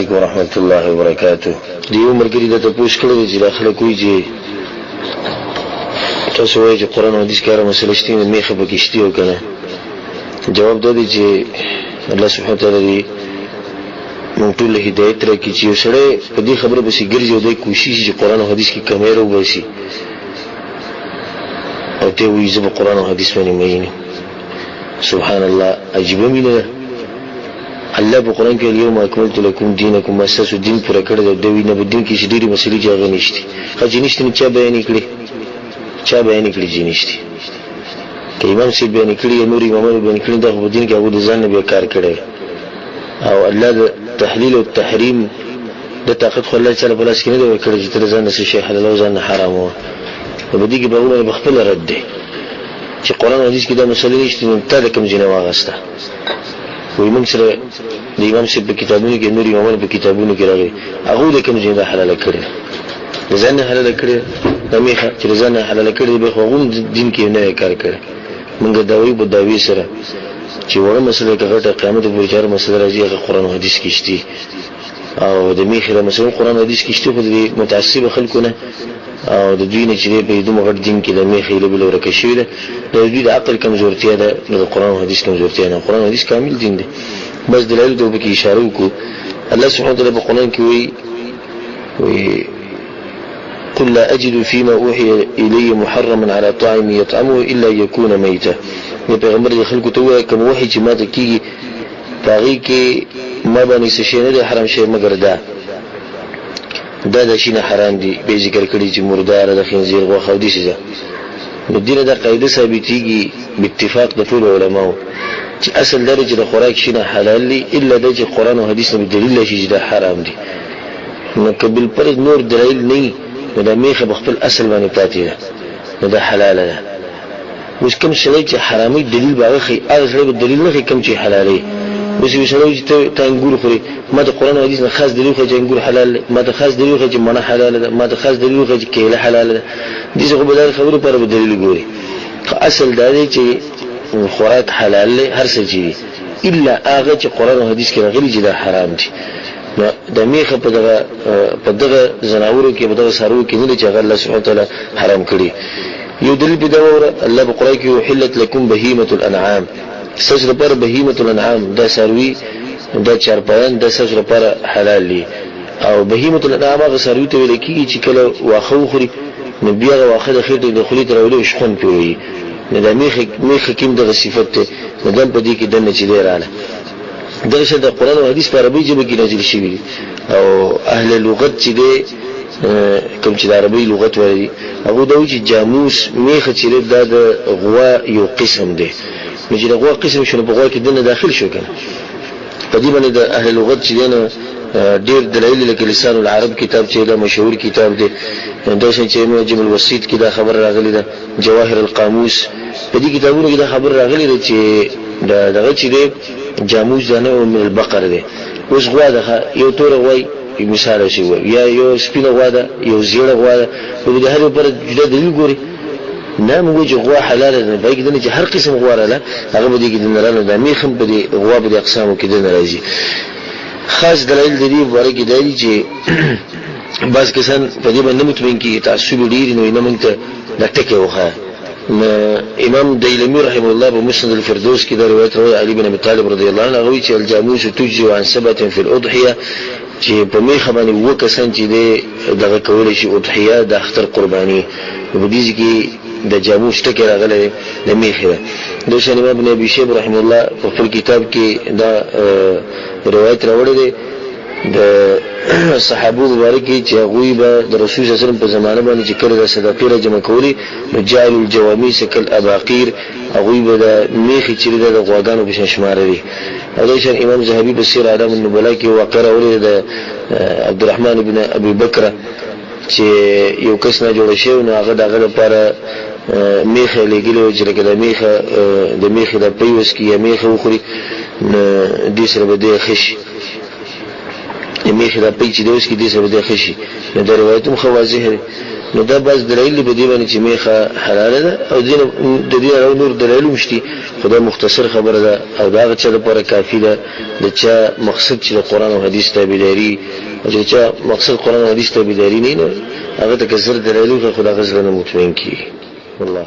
علیکم ورحمت الله وبرکاته. د یو ملګري دا تپوس کړی دی چې دا خلک وایي چې تاسو وایئ چې قرآن او حدیث کې هره مسله شته، نو میخه پکې شته او که نه؟ جواب دا دی چې الله سبحانه وتعالی دې موږ ټول له هدایت راکړي چې یو سړی په دې خبره پسې ګرځي او دی کوشش چې قرآن او حدیث کې کمی راوباسي او ته وایي زه په قرآن او حدیث باندې مین یم. سبحان الله، عجیبه مینه ده. الله په قرآن کې اليوم اکملت لکم دینکم، ما ستاسو دین پوره کړی دی. دوی نه په دین کې چې ډېرې مسلې چې هغه نشته، ښه چې نشته نو چا بیانې کړې؟ چا بیانې کړې چې نشته؟ که امام صاحب بیانې کړي یا نور امامانو بیان کړي، دا خو په دین کې هغوی د ځان نه بیا کار کړی. او الله د تحلیل او تحریم د طاقت خو الله تعالی په لاس کې نه دی ورکړی چې ته د ځان نه څه شی حلال او ځان نه حرام وه. نو په دې کې به هغوی باندې په خپله رد دی چې قرآن او حدیث کې دا مسله نشته، نو تا د کوم ځای نه واخیسته؟ وایي موږ سره د امام صاحب په کتابونو کې، نور امامانو په کتابونو کې راغلي، هغوی د کوم ځای دا حلاله کړې ده؟ د ځان نه حلاله کړې ده میخه چې د ځان نه حلاله کړې ده، بیا خو هغوی هم دین کې نوی کار کړی. موږ دا وایو په دعوې سره چې وړه مسله که غټه، قیامت پورې چې هره مسله راځي هغه قرآن او حدیث کې شته. او د میخې دا مسله هم قرآن او حدیث کې شته، خو د دې متعصبه خلکو نه او د دوی نه چې دی په دومره غټ دین کې د میخې ایله بله ورکه شوې ده، دا د دوی د عقل کمزورتیا ده، نه د قرآن او حدیث کمزورتیا نه. قرآن او حدیث کامل دین دی. بس دلایلو ته به پکې اشاره وکړو. الله سبحانه وتعالی په قرآن کې وایي، وایي قل لا أجد فيما أوحي إلي محرما على طاعم يطعمه إلا يكون ميتا. د پیغمبر د خلکو ته ووایه کوم وحي چې ماته کېږي په هغې کې ما باندې څه شی نه دی حرام شوی مګر دا دا دا شیونه حرام دي، بیا ذکر کړي چې مرداره د خنزیر غوښه او داسې ده. نو دې نه دا قاعده ثابتېږي باتفاق د ټولو علماو چې اصل دا دی چې د خوراک شیونه حلال دي، الا دا چې قرآن او حدیث نه به دلیل راشي چې دا حرام دي. نو که بالفرض نور دلایل نه وي نو دا میخه په خپل اصل باندې پاتې ده، نو دا حلاله ده. اوس کوم سړی چې حرامي دلیل به هغه ښیي، هغه سړی به دلیل نه ښیي کوم چې حلالوي. اوس یو سړی وایي چې ته انګور خورې، ما ته قرآن او حدیث نه خاص دلیل وښیه چې انګور حلال دی، ما ته خاص دلیل وښیه چې مڼه حلاله ده، ما ته خاص دلیل وښیه چې کیله حلاله ده. داسې خو به د هرې خبرې لپاره به دلیل ګوري. خو اصل دا دی چې خوراک حلال دی هر څه چې دي، الا هغه چې قرآن او حدیث کې راغلي چې دا حرام دي. نو د میخه په دغه په دغه ځناورو کې، په دغه څارویو کې نه دی چې هغه الله سبحانه وتعالی حرام کړي. یو دلیل په دا واوره، الله په قرآن کې احلت لکم بهیمة الانعام، ستاسو لپاره بهیمة الانعام دا څاروي، دا چارپایان، دا ستاسو لپاره حلال دي. او بهیمة الانعام هغه څاروي ته ویل کېږي چې کله واښه وخوري نو بیا هغه واښه د خېټې د خولې ته راولي او شخوند پرې وهي. نو دا میخه کې هم دغه صفت دی، نو دا هم په دې کې دننه چې دی راغله. دغه شان د قرآن او حدیث په عربي ژبه کې نازل شوي دي او اهل لغت چې دی کوم چې د عربي لغت وایي دي، هغوی دا وایي چې جاموس میخه چې دی دا د غوا یو قسم دی. نو چې د غوا قسم شو نو په غوا کې دننه داخل شو که نه. په دې باندې د اهل لغت چې دی نو ډېر دلایل لکه لسان العرب کتاب چې دا مشهور کتاب دی، دا شان چې معجم الوسیط کې دا خبره راغلې ده، جواهر القاموس، په دې کتابونو کې دا خبره راغلې ده چې دا دغه چې دی جاموس دا نوع من البقر دی. اوس غوا ده، یو توره غوا مثال شي یا یو سپینه غوا ده، یو زیړه غوا ده، نو د هر یو لپاره جدا دلیل ګوري. نه موږ چې غوا حلاله ده، په کې دنه چې هر قسم غوا راله هغه به دې کې دنه راله. دا میخ هم په دې غوا په دې اقسامو کې دنه راځي. خاص دلایل د دې باره کې دا دي چې بعض کسان په دې باندې مطمئن کېږي، تعصب یې ډېر، نو نه موږ ته دا ټکی وښایه. امام دیلمی رحمه الله په مسند الفردوس کې دا روایت راوړی، علی بن ابي طالب رضی الله عنه هغه وایي چې الجاموس تجزي عن سبعة في الاضحیه، چې په میخه باندې اووه کسان چې دی دغه کولی شي اضحیه د اختر قرباني. نو په دې ځای کې د جاموس ټکی راغلی دی د میخې ده. دا شان امام ابن ابي شیبه رحمه الله په خپل کتاب کې دا روایت راوړی دی د صحابو مبارک چې هغوی به د رسول صلی الله علیه وسلم په زمانه باندې چې کله د صدقې را جمع کولې نو جعلوا الجوامیس کالاباقیر، هغوی به د میخې چې ده د غواګانو په شان شمارلې. او دا شان امام ذهبي په سیر اعلام النبلاء کې واقع راوړې ده د عبدالرحمن ابن ابي بکره چې یو کس نه جوړ شوی، نو هغه د هغه لپاره میخه لېږلې وه چې لکه د میخه د میخې د پی وڅکي یا میخه وخوري نو دې سره به دی ښه شي. د میخې دا پی چې دی وڅکي دې سره به دی ښه شي. نو دا روایت هم ښه واضح دی. نو دا بعض دلایل دي په دې باندې چې میخه حلاله ده او دین د دې علاوه نور دلایل هم شته، خو دا مختصر خبره ده او د هغه چا لپاره کافي ده د چا مقصد چې د قرآن او حدیث تابعداري، او چې د چا مقصد قرآن او حدیث تابعداري نه وي نو هغه ته که زر دلایل وښیې خو د هغه زړه نه مطمئن کېږي. والله.